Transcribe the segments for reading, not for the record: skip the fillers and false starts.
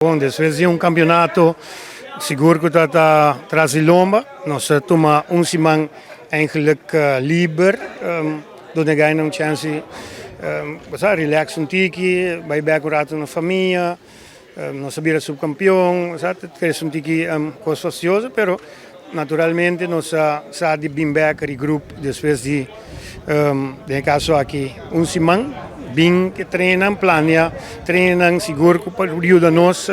Bon, despues di un campeonato sigur cu ta ta tras di lomba, nos a tuma un siman eigenlijk liber, duna gainan un chance bo sa, relax un tiki, bay bek un rato na famia. Nos a bira subcampeon, bo sa, ta trece un tiki cos fastioso, pero naturalmente nos a sa di bin bek regroup despues di, den e caso aki, un siman, bin ke trenan, planea trenan sigur cu por yuda nos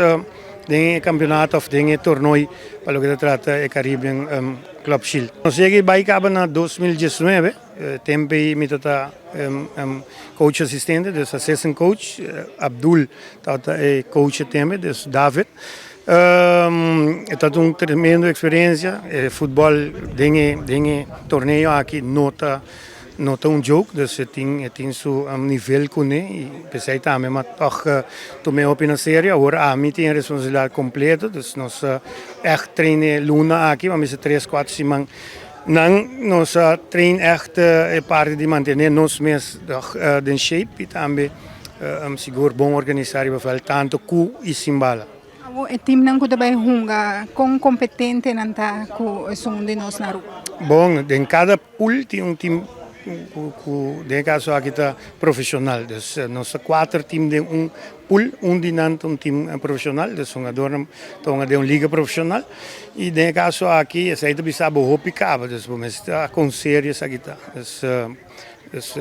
den e campeonato of den e tornooi pa loke ta trata e Caribbean Club Shield. Nos yega y bay caba na 2019, tempo ey mi ta ta coach asistente, dus assistant coach, Abdul tabata e coach e tempo, dus David. E tabata un tremendo experiencia. E futbol den e torneo aki no ta un joke, dus e tin su nivel cune y pesey tambe ma toch tum'e hopi na serio. Awor ami tin responsabilidad completo, dus nos echt train luna aki, ma mester 3, 4 siman nan nos train echt e parti di mantene nos mes den shape y tambe sigur bon organisa riba veld, tanto cu y sin bala. E team nan cu bay hunga, con competente nan ta cu esun di nos na Aruba? Bon, den cada pool tin un team cu den caso aki ta profesional. Dus nos cuater team den un pool, un di nan un team profesional, dus un adorno ta den un liga profesional. Y den caso aki, esey ta bisa bo hopi caba, dus bo mester con serio esaki ta. Dus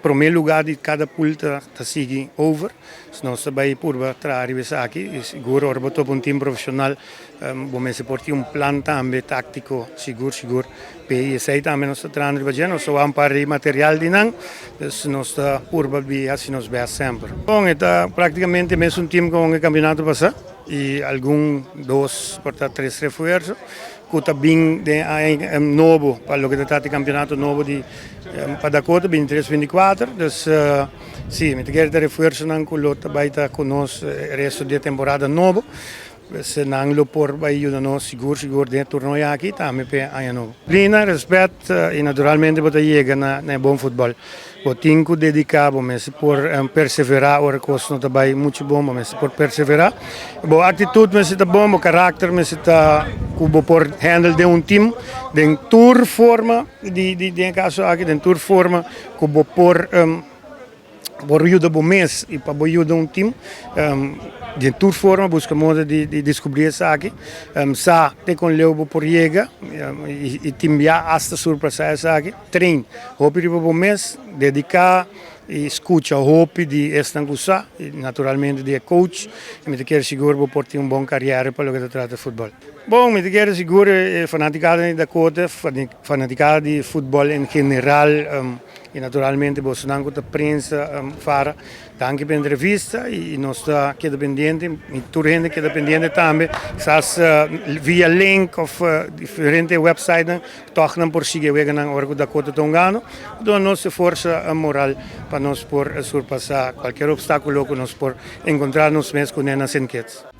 prome lugar di cada pool ta sigui over. Dus nos bay purba traha esaki y sigur ora bo topa un team profesional, bo mester por tin un plan tambe tactico sigur sigur. Y esey tambe nos ta trahando riba, nos ta un par di material di nan, dus nos ta purba bi haci nos best semper. Bon, ta practicamente mesun team cu e campeonato pasa y algun dos, por ta tres refuerso cu ta bin di nobo pa loke ta trata campeonato nobo di pa Dakota 23 24. Dus si, mi kier refuerso nan cu lo bay ta cu nos resto di temporada nobo. Dus nan lo por bay yuda nos sigur sigur den torneo aki tambe pa aña nobo. Lina, respet y naturalmente bo ta yega na bon futbol. Bo tin cu dedica, bo mester por persevera ora cos no ta bay mucho bon, bo mester por persevera. Bo actitud mester ta bon, bo caracter mester ta cu bo por handle den un team, den tur forma di den caso aki, den tur forma cu bo por yuda bo mes y pa bo yuda un team, den tur forma busca modo di descubri esaki, sa te con leu bo por yega y tin bia hasta surpasa esaki. Train hopi riba bo mes, dedica y scucha hopi di esnan cu sa y naturalmente di coach, y mi ta kere sigur bo por tin un bon carera pa loke ta trata futbol. Bon, mi ta kere sigur fanaticada di Dakota, fanaticada di futbol en general y naturalmente boso cu ta prensa fara, danki pa entrevista y nos ta keda pendiente y tur hende keda pendiente tambe, kisas via link of diferente website nan, toch nan por sigui wega nan ora cu Dakota ta hungando, duna nos forsa moral pa nos por surpasa cualkier obstaculo cu nos por encontra nos mes cu na St. Kitts.